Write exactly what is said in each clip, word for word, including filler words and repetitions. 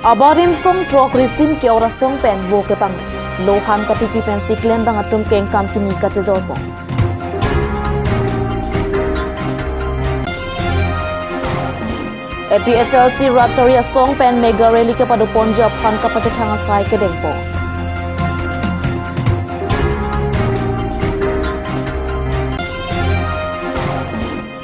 Abarim song throk risim ke-ot asong pen vo kepang. Lohan katiki pensi klembang atum kengkam kimi kachejorpon. A P H L C rat chari asong pen mega rally kepadoponji aphan kapachethang asai kedengpon.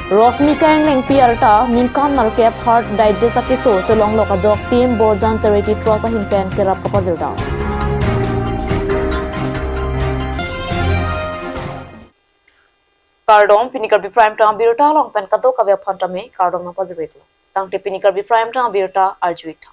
Rosmika Englengpi arta ningkan nerkep Heart Digest akeso cholonglok ajok Team Borjan Charity Trust ahin pen kerap kapajirda. Kardom, pini Karbi Prime Time abirta along pen kadokave aphan tame kardom nangpajirveklo. Tangte pini Karbi Prime Time abirta arju-ik tha.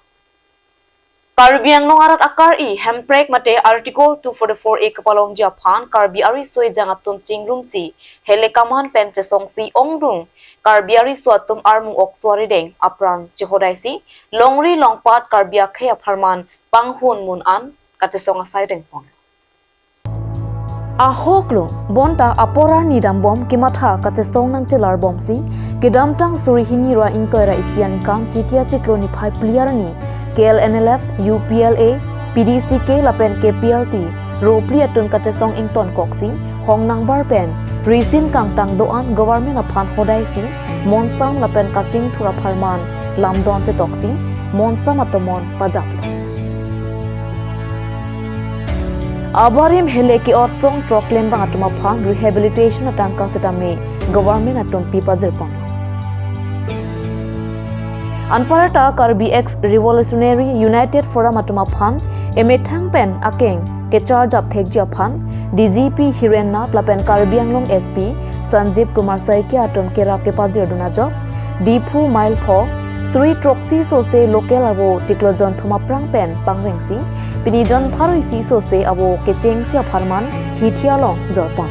Karbi Anglong arat akari hemprek mate Article two forty-four A kepalongji aphan Karbi ariso ejang atum chingrumsi hele kaman pen chesongsi ongdung Karbi ariso atum armu okso arideng apran chehodaisi longri longpat Karbi akhei apharman panghun mun an kachesong asai dengpon. Ahoklo bonta apor arni dambom kematha kachesong nangchelarbomsi kedamtang suri hini ra ingkoi ra isi aningkan Jitia chiklo niphai phli arni K L N L F, U P L A, P D C K lapen K P L T ropli atum kachesong ingtonkoksi hongnangbar pen risim kangtang do-an government aphan hodaisi monsam lapen kachingthur apharman lamdon chetoksi monsam atomon pajaplo. Abarim hele ke-ot song throk klembang atum aphan rehabilitation atangka setame government atum pipajirpon. Anparta Karbi Ex Revolutionary United Forum atum aphan emethang pen akeng kecharjap thekji aphan D G P Hiren Nath lapen Karbi Anglong S P Sanjeev Kumar Saikia atum kerap kepajirdun ajok Diphu mile pho suri throksi sose local avo chiklo jonthom aphrang pen pangrengsi pini jon pharo isi sose avo kechengsi apharman hithi along jorpon.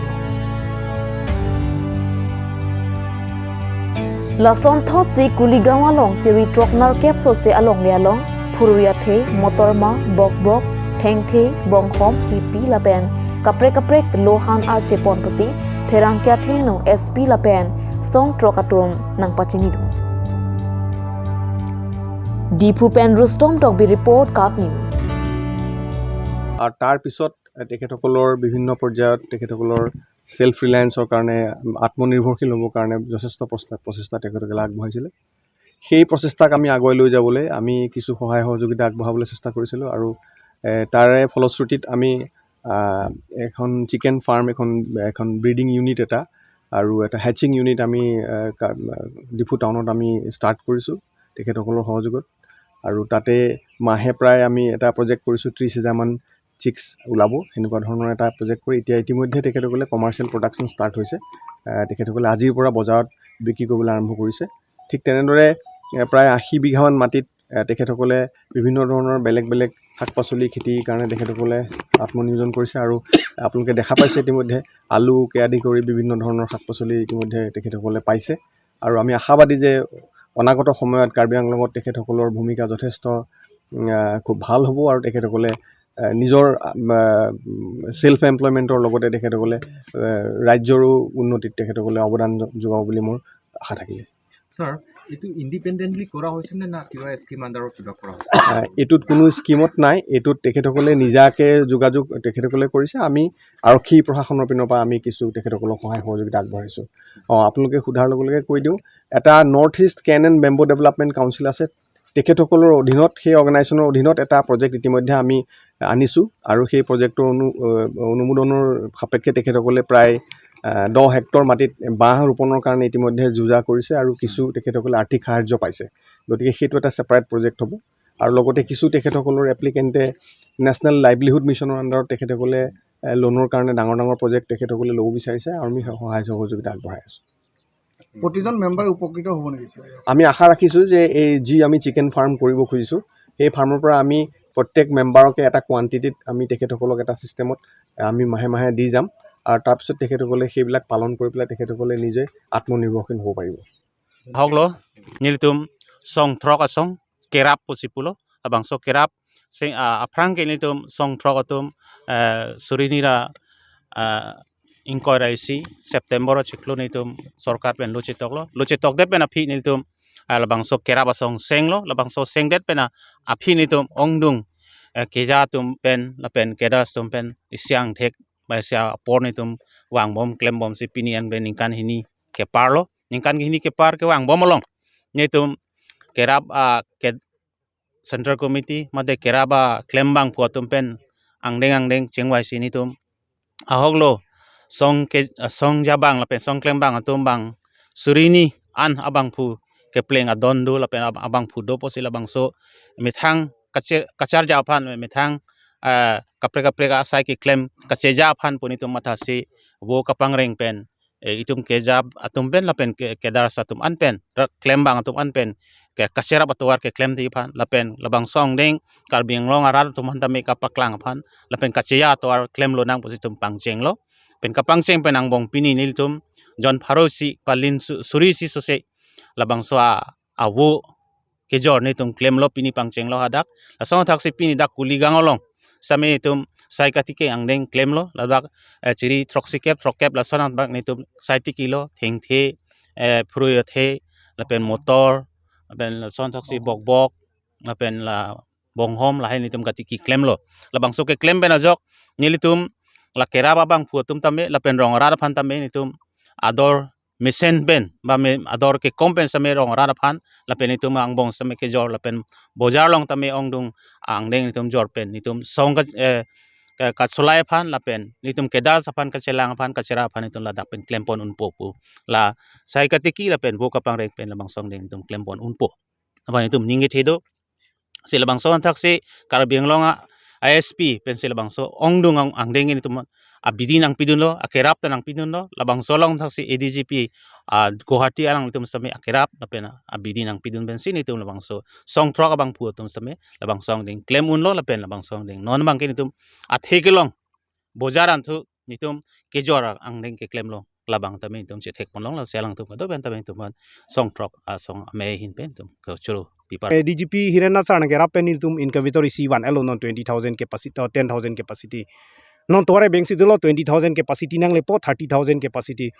Lasonthotsi Kuligaon along chiri throk nerkep sose alongle along phurui athe, motorma, bokbok, thengthe, bonghom, hipi lapen kaprek kaprek lohan archepon pusi pherangke athengno S P lapen song throk atum nangpachinidun. Diphu pen Rustom Tokbi report, KAT News. আৰু তাৰ পিছত তেখেতসকলৰ বিভিন্ন পৰ্যায়ত তেখেতসকলৰ ছেল্ফ ৰিলায়েন্সৰ কাৰণে, আত্মনিৰ্ভৰশীল হ'বৰ কাৰণে যথেষ্ট প্ৰচেষ্টা, প্ৰচেষ্টা তেখেতসকলে আগবঢ়াইছিলে। সেই প্ৰচেষ্টাক আমি আগুৱাই লৈ যাবলৈ আমি কিছু সহায় সহযোগিতা আগবঢ়াবলৈ চেষ্টা কৰিছিলোঁ আৰু, এ, তাৰে ফলশ্ৰুতিত আমি, আ, এখন চিকেন ফাৰ্ম, এখন, এখন ব্ৰিডিং ইউনিট এটা আৰু এটা হেচিং ইউনিট আমি, এ, কা-, ডিফু টাউনত আমি ষ্টাৰ্ট কৰিছোঁ তেখেতসকলৰ সহযোগত। আৰু তাতে মাহে প্ৰায় আমি এটা প্ৰজেক্ট কৰিছোঁ, ত্ৰিছ হাজাৰমান চিক্স ওলাব, সেনেকুৱা ধৰণৰ এটা প্ৰজেক্ট কৰি এতিয়া ইতিমধ্যে তেখেতসকলে কমাৰ্চিয়েল প্ৰডাকশ্যন ষ্টাৰ্ট হৈছে। আহ, তেখেতসকলে আজিৰ পৰা বজাৰত বিক্ৰী কৰিবলৈ আৰম্ভ কৰিছে। ঠিক তেনেদৰে, এ, প্ৰায় আশী বিঘামান মাটিত, এ, তেখেতসকলে বিভিন্ন ধৰণৰ বেলেগ বেলেগ শাক পাচলি খেতিৰ কাৰণে তেখেতসকলে আত্মনিয়োজন কৰিছে আৰু আপোনালোকে দেখা পাইছে ইতিমধ্যে আলুকে আদি কৰি বিভিন্ন ধৰণৰ শাক পাচলি ইতিমধ্যে তেখেতসকলে পাইছে। আৰু আমি আশাবাদী যে অনাগত সময়ত কাৰ্বি আংলঙত তেখেতসকলৰ ভূমিকা যথেষ্ট, উম, আহ, খুব ভাল হ'ব আৰু তেখেতসকলে, আহ, নিজৰ, আহ, উম, ছেল্ফ এমপ্লয়মেণ্টৰ লগতে তেখেতসকলে, আহ, ৰাজ্যৰো উন্নতিত তেখেতসকলে অৱদান য-, যোগাব বুলি মোৰ আশা থাকিলে। ছাৰ, এইটো ইণ্ডিপেণ্ডেণ্টলি কৰা হৈছে নে, না কিবা স্কিম আণ্ডাৰত কিবা কৰা হৈছে? আহ, এইটোত কোনো স্কিমত নাই, এইটোত তেখেতসকলে নিজাকে যোগাযোগ তেখেতসকলে কৰিছে। আমি আৰক্ষী প্ৰশাসনৰ পিনৰ পৰা আমি কিছু তেখেতসকলক সহায় সহযোগিতা আগবঢ়াইছোঁ। অ, আপোনালোকে সোধাৰ লগে লগে কৈ দিওঁ, এটা নৰ্থ ইষ্ট কেন এণ্ড বেম্বো ডেভেলপমেণ্ট কাউন্সিল আছে, তেখেতসকলৰ অধীনত, সেই অৰ্গেনাইজেশ্যনৰ অধীনত এটা প্ৰজেক্ট ইতিমধ্যে আমি আনিছোঁ আৰু সেই প্ৰজেক্টৰ অনু-, আহ, অনুমোদনৰ সাপেক্ষে তেখেতসকলে প্ৰায়, আহ, দহ হেক্টৰ মাটিত বাঁহ ৰোপণৰ কাৰণে ইতিমধ্যে যো-জা কৰিছে আৰু কিছু তেখেতসকলে আৰ্থিক সাহায্য পাইছে। গতিকে সেইটো এটা ছেপাৰেট প্ৰজেক্ট হ'ব। আৰু লগতে কিছু তেখেতসকলৰ এপ্লিকেণ্টে নেশ্যনেল লাইভলিহুড মিছনৰ আণ্ডাৰত তেখেতসকলে, এ, লোনৰ কাৰণে ডাঙৰ ডাঙৰ প্ৰজেক্ট তেখেতসকলে ল'ব বিচাৰিছে আৰু আমি সহায় সহযোগিতা আগবঢ়াই আছোঁ। প্ৰতিজন মেম্বাৰে উপকৃত হ'ব নেকি, ছাৰ? আমি আশা ৰাখিছোঁ যে এই যি আমি চিকেন ফাৰ্ম কৰিব খুজিছোঁ, সেই ফাৰ্মৰ পৰা আমি প্ৰত্যেক মেম্বাৰকে এটা কোৱান্টিটিত আমি তেখেতসকলক এটা ছিষ্টেমত আমি মাহে মাহে দি যাম আৰু তাৰপিছত তেখেতসকলে সেইবিলাক পালন কৰি পেলাই তেখেতসকলে নিজে আত্মনিৰ্ভৰশীল হ'ব পাৰিব। Ahoklo, nelitum song throk asong kerap pusi pulo, labangso kerap sing, ah, aphrang ke nelitum song throk atum, eh, suri hini ra, ah, ingkoi ra isi September o chiklo nelitum sorkar pen lo chetoklo, lo chetokdet pen aphi nelitum ah, labangso kerap asong senglo, labangso sengdet pen aphi nelitum ongdung, eh, keja atum pen lapen cadres atum pen isi angthek ba isi apor nelitum vangbom klembomsi pini an pen ningkan hini keparlo, ningkan hini kepar kevangbom along nelitum kerap, ah, ke Central Committee mate kerap aklembangphu atum pen angdeng angdeng chingvaisi nelitum ahoklo song ke, song jabang lapen song klembang atum bang suri hini an abangphu kepleng adon do lapen ab-, abangphu do pusi labangso methang kache-, kacharja aphan, methang, eh, kaprek kaprek asai keklem kacheja aphan pu nelitum mathasi vo kapangreng pen, eh, itum keja atum pen lapen ke, cadres atum an pen, rat klembang atum an pen ke kacherap atovar keklemji aphan lapen labangso angdeng Karbi Anglong arat atum aphan tame kapaklang aphan lapen kacheja atovar klem lonang pusi itum pangchenglo. Pen kapangcheng pen angbong pini nelitum jon pharo isi palin su-, suri isi sose labangso a, avo kejor nelitum klemlo, pini pangchenglo hadak. Lason athaksi pini dak Kuligang along sitame itum sai katiki angdeng klemlo, ladak, eh, chiri throksi kep, throkkep lason abak nelitum sai tikilo, thengthe, eh, phrui athe, lapen motor, lapen lason athaksi bokbok, lapen la bonghom lahai nelitum katiki klemlo. Labangso keklem pen ajok nelitum la kerap abangphu atum tame lapen rong arat aphan tame nelitum ador mesen pen ba me ador kekom pen sitame rong arat aphan lapen nelitum angbong sitame kejor lapen bojar along tame ongdung angdeng nelitum jor pen nelitum song ka, eh, ka, kacholai aphan lapen nelitum cadres aphan kachelang aphan kacherap aphan nelitum ladak pen klempon unpo pu la sai katiki lapen vo kapangreng pen labangso angdeng nelitum klempon unpo. Aphan nelitum ning kethe do. Si labangso athaksi Karbi Anglong a, a S P pensi labangso ongdung ang, angdeng nelitum abidi nangpidunlo, akerap ta nangpidunlo, labangso along athaksi A D G P, ah, Guwahati alanglitum sitame akerap lapen abidi nangpidun pensi nelitum labangso song throk abangphu atum sitame labangso angdeng klem unlo lapen labangso angdeng non abangke nelitum athe kelong bojar anthu nelitum kejor angdeng keklemlo, labang tame nelitum chethekponlong, lasi alangtum kedo pen tame nelitum song throk asong amei ahin pen nelitum kechoro pipar. Eh, D G P Hiren Nath sir nangkerap pen nelitum incubator isi van-etlo, non twenty thousand capacity, oh, ten thousand capacity. Non tovar abang si dolo twenty thousand capacity nanglepo, thirty thousand capacity.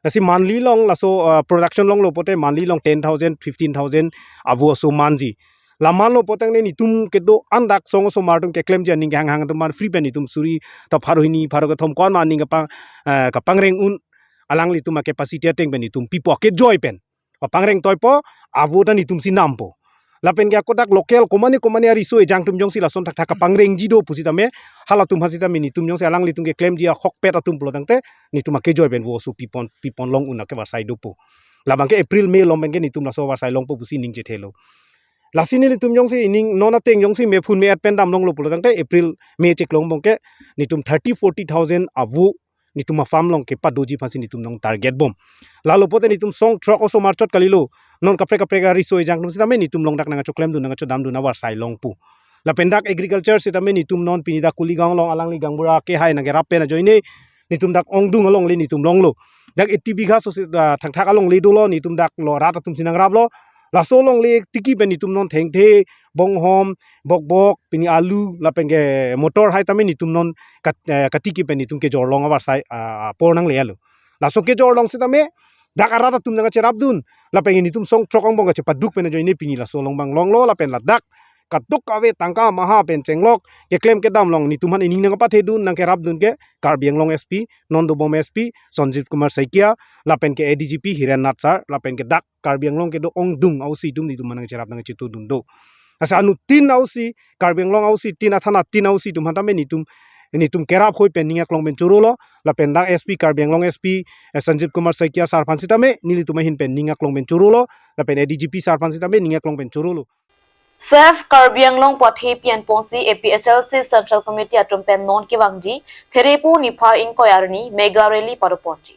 Lasi monthly along laso, uh, production longlo pulote monthly along ten thousand, fifteen thousand avo aso manji. La manlo pulote nelitum kedo-an dak song osomar atum keklemji aning kehanghang atum aphan free pen nelitum suri ta pharo hini pharo kethom ko-an ma aning kapang, eh, kapangreng un, alanglitum a-capacity ateng pen nelitum pipo, kejoi pen. Papangreng toipo, avo ta nelitumsi nampo. Lapen ke ako dak local komane komane ariso ejang atum jongsi lason thakthak kapangrengji do pusitame, halatum aphan sitame nelitum jongsi alanglitum keklemji ahokpet atum pulo tangte, nelitum akejoi pen vo aso pipon, piponlong un ake varsai dopo. Labang ke April May along pen ke nelitum laso varsai longpo pusi ning chethelo. Lasi nelitum jongsi ining non ateng jongsi me phun me-et pen damlonglo pulo tangte April May chiklo angbong ke nelitum thirty forty thousand avo nelitum a-farm along kepadoji aphansi nelitum nang target bom. Lalo pulote nelitum song throk osomar chot kalilo. Non kaprek kaprek ariso ejang atum sitame nelitum along dak nangkachoklem dun nangkachodam dun avarsai longpo. Lapen dak agriculture sitame nelitum non pini dak Kuligang along alangli gaonbura kehai nangkerap pen ajoine nelitum dak ongdung alongle nelitum longlo. Dak eighty bigha so si, ah, thakthak alongle dolo, nelitum dak lo rat atumsi nangraplo. Laso alongle tiki pen nelitum non thengthe, bonghom, bokbok, pini alu, lapen ke motor hai tame nelitum non kat-, eh, katiki pen nelitum kejorlong avarsai, ah, apor nanglelo. Laso kejorlong sitame dak arat atum nangkacherap dun. Lapen nelitum song throk angbong kachepaduk pen ajoine pini laso along bang longlo lapen ladak kadokave tangka maha pen chenglok keklem kedam along nelitum aphan ining nangkapathe dun nangkerap dun ke Karbi Anglong S P, non dobom S P, Sanjeev Kumar Saikia, lapen ke A D G P Hiren Nath sir, lapen ke dak Karbi Anglong kedo ongdung ausi atum nelitum aphan nangcherap nangchetu dun do. Lasi anuttin ausi, Karbi Anglong ausi tin, athana tin ausi atum aphan tame nelitum, nelitum kerap hoi pen ning aklong pen chorolo, lapen dak S P, Karbi Anglong S P, eh, Sanjeev Kumar Saikia sir aphan sitame nelitum ahin pen ning aklong pen chorolo, lapen A D G P sir aphan sitame ning aklong pen chorolo. Save Karbi Anglong pu athepi anponsi A P H L C Central Committee atum pen non kevangji Therepo niphai ingkoi arni mega rally padoponji.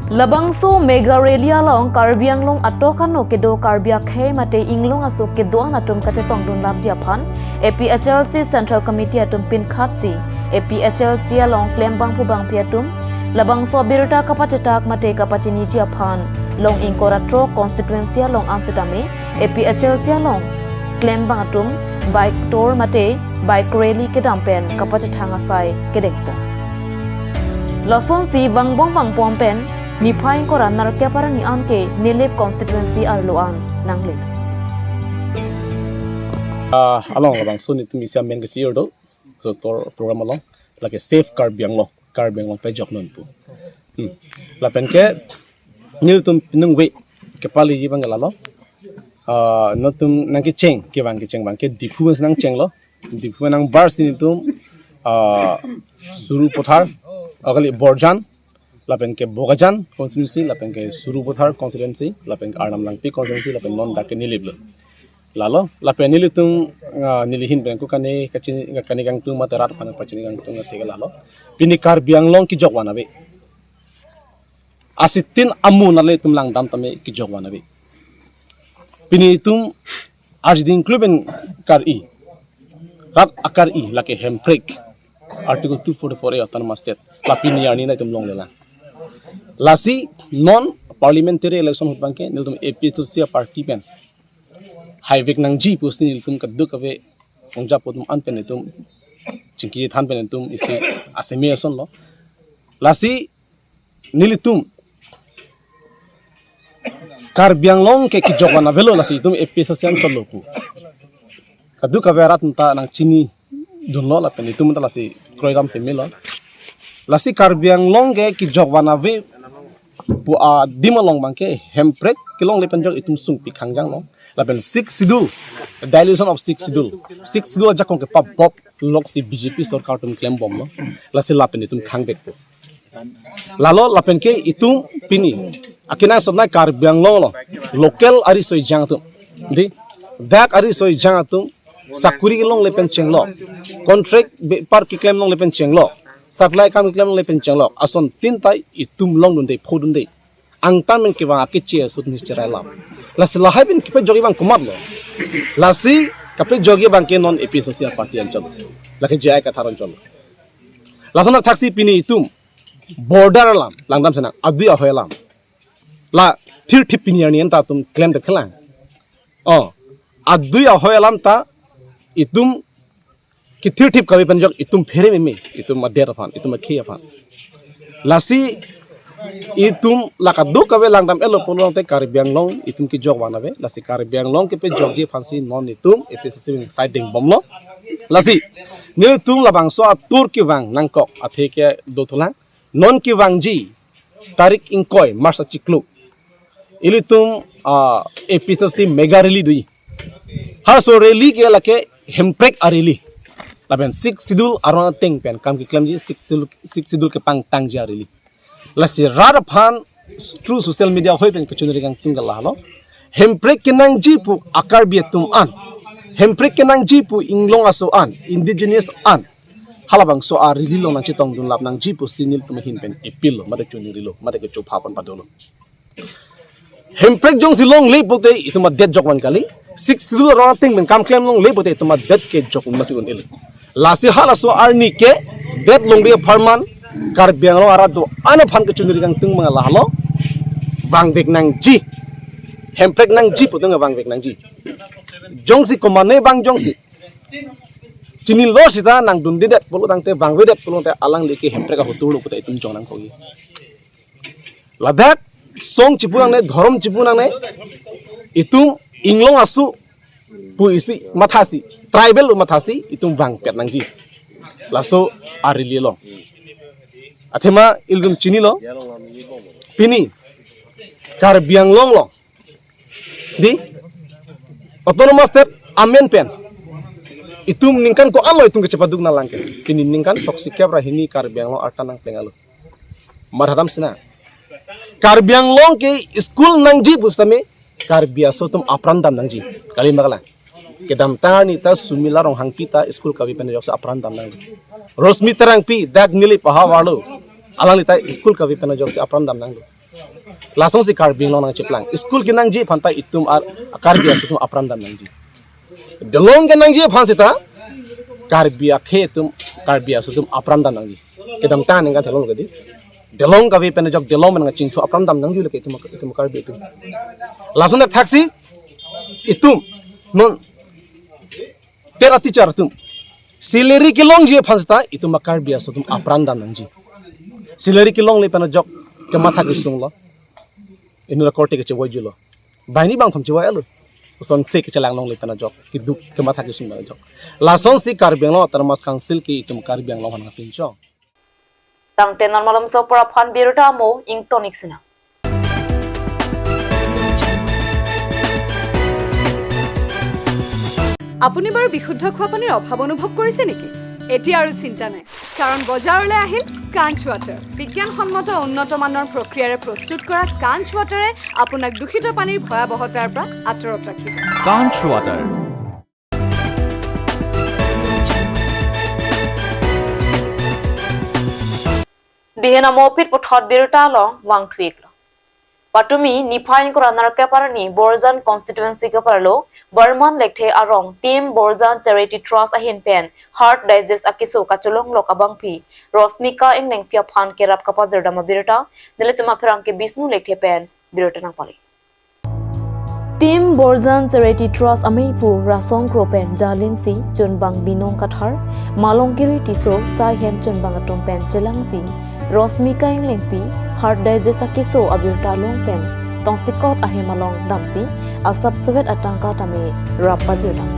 Labangso mega rally along Karbi Anglong atok ano kedo Karbi akhei mate inglong aso kedo-an atum kachetongdun lapji aphan A P H L C Central Committee atum pinkhatsi A P H L C along klembangphu bangphi atum labangso abirta kapachetak mate kapachiniji aphan long ingkoi ra throk constituency along an sitame A P H L C along klembang atum bike tour mate bike rally kedam pen kapachethang asai kedengpo. Lasonsi vangbom vangpom pen Niphai ingkoi ra nerkep arni anke Nilip constituency arlo an nangle. Ah, along labangso netum isi amen kechir do. So tor program along lake Save Karbi Anglong, Karbi Anglong pejok non pu. Hmm. Lapen ke nelitum penang ve kepali abang ke lalo. Ah, netum nangkecheng, kevang kecheng abang ke Diphu si nangchenglo. Diphu nang bar si netum, ah, Sarupathar, ah, kali Borjan, lapen ke Bokajan constituency, lapen ke Sarupathar constituency, lapen ke Arnam Langpi constituency, lapen non dak ke Nilip lo. Lalo, lapen nelitum, ah, neli ahin pen ko kani kachini, kani kangtung mate rat aphan pachini kangtung athe ke lalo. Pini Karbi Anglong kejok van ave. Asitin amu nale itum langdam tame kejok van ave. Pini itum arjiding kluben kar-i. Rat akar-i lake hemprek. Article two forty-four A Autonomous State. La pini arni netum longlelang. Lasi non parliamentary election ahut abang ke nelitum A P H L C party pen haivek nangji pusi nelitum kadokave songja atum an pen netum chingki than pen netum isi asemi ason lo. Lasi nelitum Karbi Anglong ke kejok van avelo lasi itum A P H L C an cholo pu. Kadokave rat ta nangchinidunlo lapen itum ta lasi kroidam pemelo. Lasi Karbi Anglong ke kejok van ave pu adim along abang ke hemprek kelongle pen jok itum sungpi khangjang lo. Lapen Sixth Schedule, dilution of Sixth Schedule. Sixth Schedule ajakong kepabop lok si B J P sorkar atum klembomlo. Lasi lapen itum khangvek pu. Lalo lapen ke itum pini akenangsot nai Karbi Anglong lo, local ariso ejang atum, di, dak ariso ejang atum sakuri kelongle pen chenglo, contract bepar keklem longle pen chenglo, supply akam keklem longle pen chenglo, asontin ta itum longdunde, phodunde. Angtan men kevang akeche asut ni cherai lam. Lasi lahai pen kepejokji abang komatlo. Lasi kepejokji abang ke non A P H L C party an cholo. Lake J I Kathar an cholo. Lason athaksi pini itum border alam, langdam si nang, adui ahoi alam. La thirthip pini arni anta atum klemdet kelang. Oh, adui ahoi alam ta itum kethirthip kave pen jok itum phere meme, itum adet aphan, itum akhei aphan. Lasi itum la kadokave langdam-etlo pulote Karbi Anglong itum kejok van ave. Lasi Karbi Anglong kepejokji aphansi non itum A P H L C side deng bomlo. Lasi nelitum labangso atur kevang nangkok athe ke dothulang. Non kevangji tarik ingkoi March achiklo, ilitum, ah, A P H L C mega rally doji. Halaso rally ke lake hemprek a-rally. Lapen Sixth Schedule aron ateng pen kam keklemji, Sixth Schedule, Sixth Schedule kepangtangji a-rally. Lasi rat aphan through social media ahoi pen kechonri kangtung ke lahelo. Hemprek kenangji pu a-Karbi atum an, hemprek kenangji pu inglong aso an, indigenous an, halabangso a-rally along nangchetongdun lap nangji pusi nelitum ahin pen appeal lo, mate choningrilo, mate kechophapon padolo. Hemprek jongsi longle pote itum adet jokvan kali, Sixth Schedule aron ateng pen kam klem longle pote itum adet kejok un masi un-e. Lasi halaso arni ke det longri apharman Karbi Anglong arat do-an aphan kechonri kangtung abang lahelo, vangvek nangji. Hemprek nangji pu atum vangvek nangji. Jongsi komane abang jongsi chinilo seta nangdundedet pulo tangte, vangvedet pulo tangte alangli ke hemprek ahotur lo pute itum jong nangkokji. Ladak song chipu nangne, dhorom chipu nangne, itum inglong aso pu isi mathasi, tribal pu mathasi itum vangpet nangji. Laso a-rally along. Athema ilitum chinilo, pini Karbi Anglong along, di, Autonomous State amen pen itum ningkan ko-an lo itum kechepaduk nanglang ke. Pini ningkan throksi kep ra hini Karbi Anglong arta nangpleng alo. Mathadam si nang. Karbi Anglong ke school nangji pusitame Karbi aso atum apran dam nangji. Kali ma kalang. Kedamtang arni ta Sumila Ronghangpi ta school kave pen ajoksi apran dam nangji. Rosmi Terangpi dak Nilip ahavar lo, alangli ta school kave pen ajoksi apran dam nangji. Lasonsi Karbi Anglong nangcheplang. School kenangji aphan ta itum ar-, Karbi aso atum apran dam nangji. Delong kenangji aphan seta Karbi akhei atum, Karbi aso atum apran dam nangji. Kedamtang ningkan thelong lo kedi. Delong kave pen ajok delong pen nangchingthu apran dam nangji lake itum, itum Karbi atum. Lason athaksi itum non tera teacher atum salary kelongji aphan seta itum a-Karbi aso atum apran dam nangji. Salary kelongle pen ajok Kematha kesung lo. Inut akorte kachevoi julo. Banghini bangthom chevoi alo. Lasonsi kachelang longle pen ajok. Keduk kematha kesung pen ajok. Lasonsi Karbi Anglong Autonomous Council ke itum Karbi Anglong aphan kapinchong. Tangte non malomso apor aphan birta amo ingtonik sina. আপুনি বাৰু বিশুদ্ধ খোৱা পানীৰ অভাৱ অনুভৱ কৰিছে নেকি? এতিয়া আৰু চিন্তা নাই, কাৰণ বজাৰলৈ আহিল কাঞ্চ ৱাটাৰ। বিজ্ঞানসন্মত উন্নত মানৰ প্ৰক্ৰিয়াৰে প্ৰস্তুত কৰা কাঞ্চ ৱাটাৰে আপোনাক দূষিত পানীৰ ভয়াৱহতাৰ পৰা আঁতৰত ৰাখিব। Kanch Water. Dihen amo aphi puthot birta along vangthuiklo. Patumi niphai ingkoi ra nerkep arni Borjan constituency keparlo Barman Lekthe arong Team Borjan Charity Trust ahin pen Heart Digest akeso kacholonglok abangpi Rosmika Englengpi aphan kerap kapajirdam abirta, nelitum apherangke Bisnu Lekthe pen birta nangpale. Team Borjan Charity Trust ameipu Rasong Kro pen jalinsi chunbang Binong Kathar, Malongkiri Tisso, saihem chunbang atum pen chelangsi Rosmika Englengpi Heart Digest akeso abirta along pen tongsekot ahem along damsi asap sevet atangka tame rap pajirdam.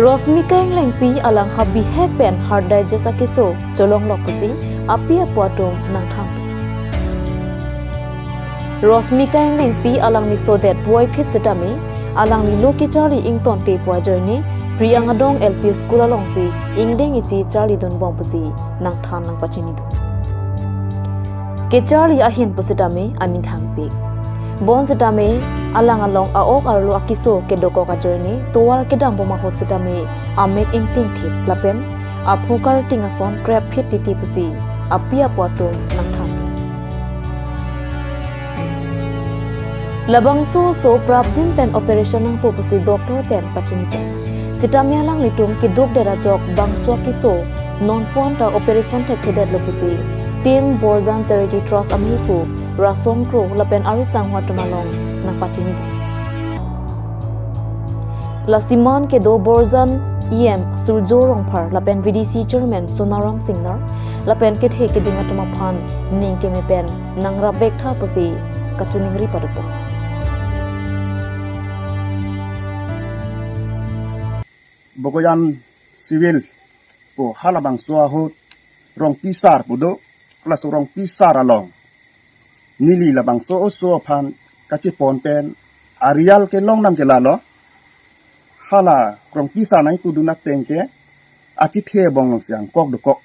Rosmika Englengpi alang ha bihek pen Heart Digest akeso cholonglok pusi api apo atum nangthan. Rosmika Englengpi alangli sodet puvoiphit setame, alangli lo kecharli ingtonte pu ajoine, Priang Adong L P School alongsi ingdeng isi charlidunbom pusi nangthan nangpachinidun. Kecharli ahin pusitame aning hangpik. Bonsitame alang along a-ok arlo akeso kedokok ajoine tovar kedambom ahut sitame amek ingtingthip lapen aphu karting ason krepphit titi pusi api apo atum nangthan. Labangso oso prapjin pen operation nangpo pusi doctor pen pachini pen. Sitame alanglitum keduk det ajok bangso akeso non pon ta operation thekthedetlo pusi Team Borjan Charity Trust ameipu Rasong Kro lapen arisangho atum along nangpachinidun. Lasi man kedo Borjan E M Surjo Rongphar lapen V D C Chairman Sonaram Singnar lapen kethe keding atum aphan ning keme pen nangrapvek tha pusi kachiningri padopon. Bogojan Civil pu halabangso ahut Rongpi Sar pu do, laso Rongpi Sar along neli labangso oso aphan kachepon pen arial kelong nam ke lalo, hala Rongpi Sar nangpudun ateng ke achethe abong alongsi angkok dokok.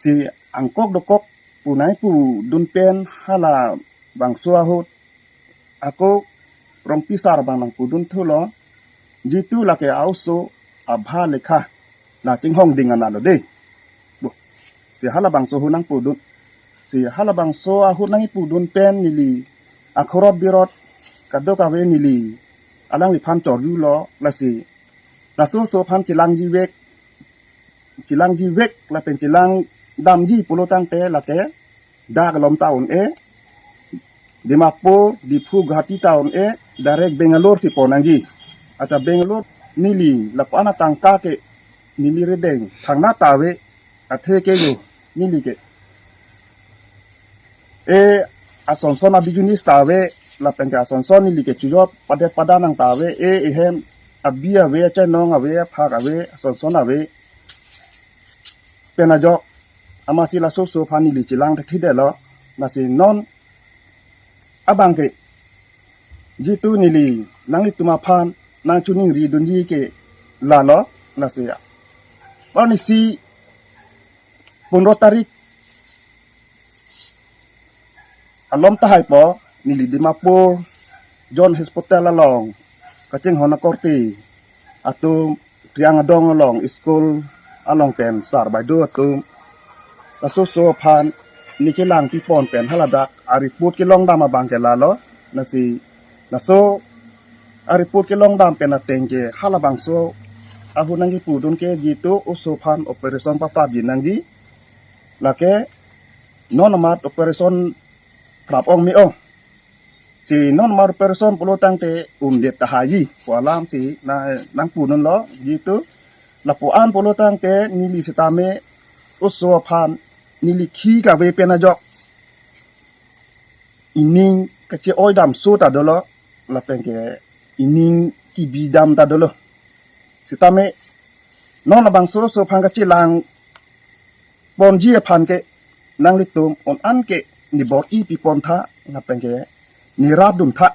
Si angkok dokok pu nangpudun pen halabangso ahut ako Rongpi Sar abang nangpudun thulo, jitu lake a-oso abha lekha la chinghong ding analo de. Bo, si halabangso ahut nangpudun. Si halabangso ahut nangpudun pen neli akhorot birot kadokave neli alangliphan chorjulo, lasi laso oso aphan chelangjivek, chelangjivek lapen chelangdamji pulo tangte lake dak alom ta un-e, Dimapur, Diphu, Guwahati ta un-e, direct Bangalore si pon nangji. Accha Bangalore neli lapu-an atangka ke neli rideng thangnat ta ave, athe ke yo neli ke e asonson a-business ta ave, lapen ke asonson neli ke chojot padet padan nang ta ave, e ehem abi ave, achenong ave, aphak ave, asonson ave pen ajok, amatsi laso oso aphan neli chelang thekthedetlo. Lasi non abang ke jitu neli nanglitum aphan nangchiningridunji ke lalo, lasi arnisi pondro tarik alom tahai po neli Dimapur John Hospital along kachinghon akorte atum, Priang Adong along school along pen sar baideo atum, laso oso aphan neli kelang pipon pen haladak a-report kelongdam abang ke lalo. Lasi laso a-report kelongdam pen ateng ke halabangso ahut nangkipudun ke jitu oso aphan operation paprapji nangji, lake non amat operation prap ong me-ong. Si non amat operation pulo tangte undet tahai ji pu alam si na nangpudunlo, jitu lapu-an pulo tangte neli sitame oso aphan Neli khi kave pen ajok ining kache-oi damso ta dolo, lapen ke ining kebi dam ta dolo. Sitame non labangso oso aphan kachelang ponji aphan ke nanglitum on an ke ne bor-i pipon tha, lapen ke ne rapdun tha,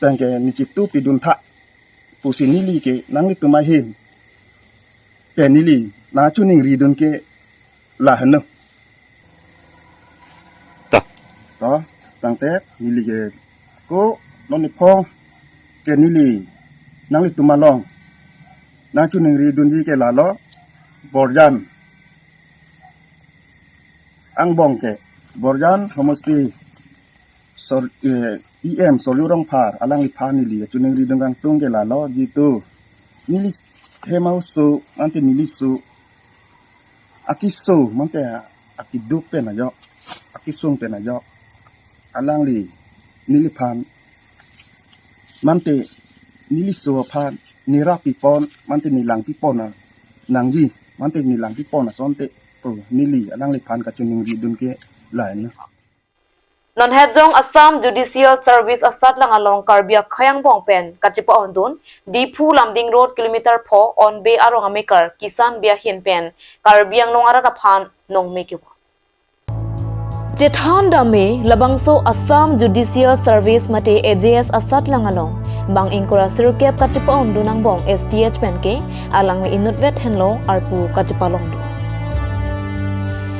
lapen ke ne chitu pidun tha pusi neli ke nanglitum ahin pen neli nangchiningridun ke lahenlo. Ta. To, tangte neli ke ko non niphong ke neli nanglitum along nangchiningridunji ke lalo, Borjan angbong ke, Borjan homosti sor, eh, E M Sorju Rongphar alangliphan neli chiningridun kangtung ke lalo, jitu neli hem a-oso mante neli so akiso mante akiduk pen ajok, akisung pen ajok, alangli neliphan mante neli so aphan ne rap pipon, mante ne lang pipon a nangji, mante ne lang pipon asonte, to neli alangliphan kachiningridun ke lahenlo. Non het jong Assam Judicial Service asatlang along Karbi akhei angbong pen kachepa-ondun Diphu Lumding Road kilometer pho Onbe arong amekar Kisan Bey ahin pen Karbi Anglong arat aphan nongme kevo. Chethan dam me labangso Assam Judicial Service mate A J S asatlang along bang ingkoi ra sirkep kachepa-ondun angbong S T H pen ke alangli inutvet henlo arpu kachepalongdun.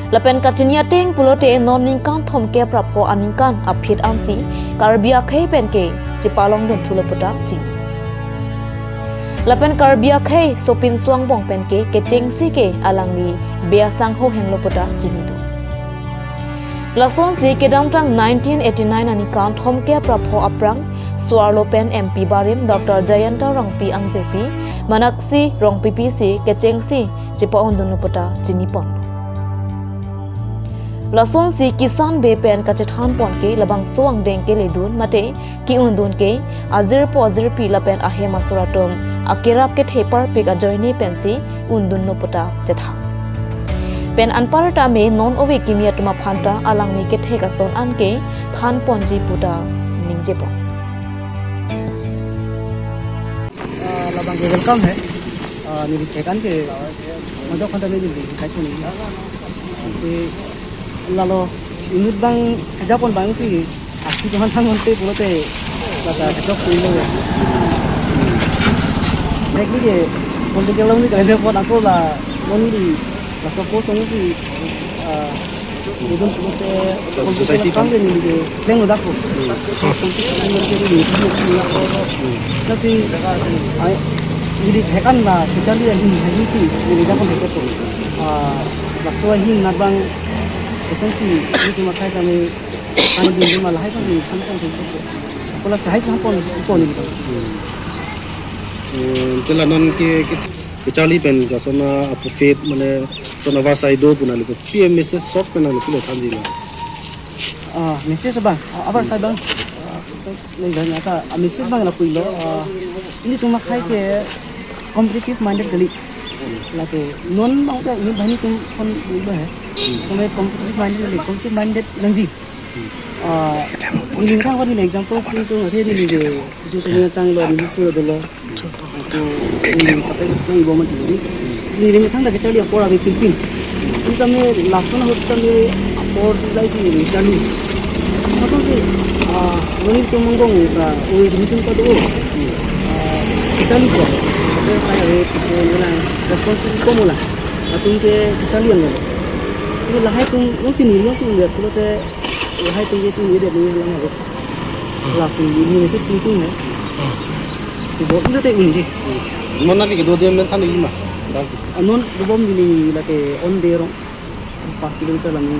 Lapen kachini ateng pulote non ningkan thomkep ra pho aningkan aphi ansi Karbi akhei pen ke chepalongdun thulo puta chini. Lapen Karbi akhei sopinso angbong pen ke kechengsi ke alangli bey asangho henlo puta chinidun. Lasonsi kedamtang nineteen eighty-nine aningkan thomkep ra pho aphrang so-arlo pen M P barim Doctor Jayanta Rongpi angjirpi Manaksi Rongpipi si kechengsi chepa-ondunlo puta chinipon. Lasonsi Kisan Bey pen kachethan pon ke labangso angdeng keledun mate ke-undun ke ajirpo ajirpi lapen ahem asor atum akerap kethe parpik ajoine pensi undunlo puta chethan. Pen anparta me non ove kimi atum aphanta alangli kethek ason an ke than ponji puta ningjepon. Ah, labang ke welcome hai. Ah, neli second ke majok khanta neli kai chuni. Ke lalo inut bang kejapon bang si aski tuhan thang monte pulote lata kejok pulo. Nek ni ke political along ni kalender pot ako la moni di la suppose si, ah, idun pulote political society kam ke neli ke kleng lo dak ko. Political along ke neli ke neli ko. Lasi, ai, neli hekan la kecharli ahin ahin si neli japon heket ko. Ah, laso ahin nat bang kosonsi neli ke makai kami Kami dun dun malah hai kan kan kan kan. Kola sahai sahai pon pon gitu. Hmm. Eh, tela non ke, ke, kecharli pen ka sona apufit mane sona vasai do puna liko. P M message sok pen liko lo thanji na. Ah, message bang, ah, abar sai bang. Ah, neng dan ata, ah, message bang na puilo. Ah, ilitum akhei ke competitive minded kali. Lake non bang ta ini bani tum son puilo hai. Kami competitive minded kali, competitive minded nangji. Ah, neli methang neli example si tu ngathe neli je isu sumina tanglo neli su dolo. Aku neli kata nang ibo mati neli. Neli methang dak kecharli apor ave pinpin. Ini kami lason harus kami apor si lai si neli charli. Masuk si, ah, neli tu mongkong ka ue neli tu ka do. Ah, kecharli ko. Tapi saya ave isu nang responsibility ko mula. Atum ke kecharli yang lo. Sini lahai tum nasi neli nasi lihat kalau te lahai tum ke tum ide ni lang ave. Lasi neli message tum tum hai. Si bo ilo te un ke. Mana lagi dua dia mentan lagi mah. Anon dobom neli lake Onbe arong pas kilometer lang ni.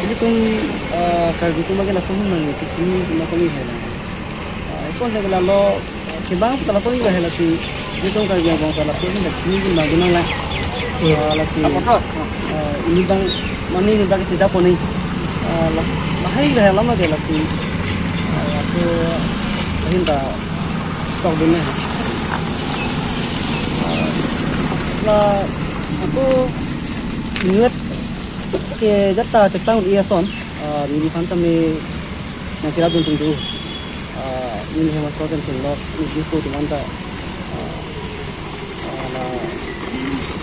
Ini tum, ah, Karbi tum lagi langsung nang itu sini cuma kami hai lang. Ah, so lagi lalo Kebang putala soli lahai lasi, jitung Karbi Anglong sa lasi, ini dak ini guna guna lah. Ah, lasi, ah, ini bang, mane ini bang kita pon ni. Ah, la-, lahai lahai lama ke lasi. Ah, lasi, lahin ta, tok dun ni. Ah, la, aku ingat Ke jat ta chektang un-e ason, ah, neliphan tame nangcherapdun tung do. Ah, neli hem asor pen chenglok, neli ko tuman ta, ah, ah, la,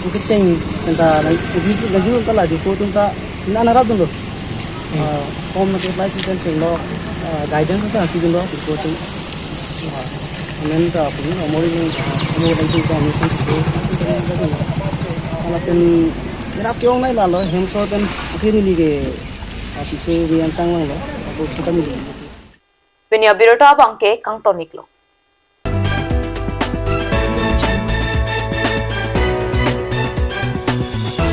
nangkecheng pen ta, nang, nang, nang, ta la jirpo atum ta, nang, nangrapdunlo. Ah, form nang-apply pen chenglok, ah, guidance ta nangchedunlo, jirpo atum. Ah, amen ta, puni, amori ni, ah, amori ni ta, mission to do. Ala pen, irap ke-ong nai lalo, hem asor pen, akhir neli ke, ah, piso ni antang lang lo, ako sudah neli. Pini abirta abang ke kangton-iklo.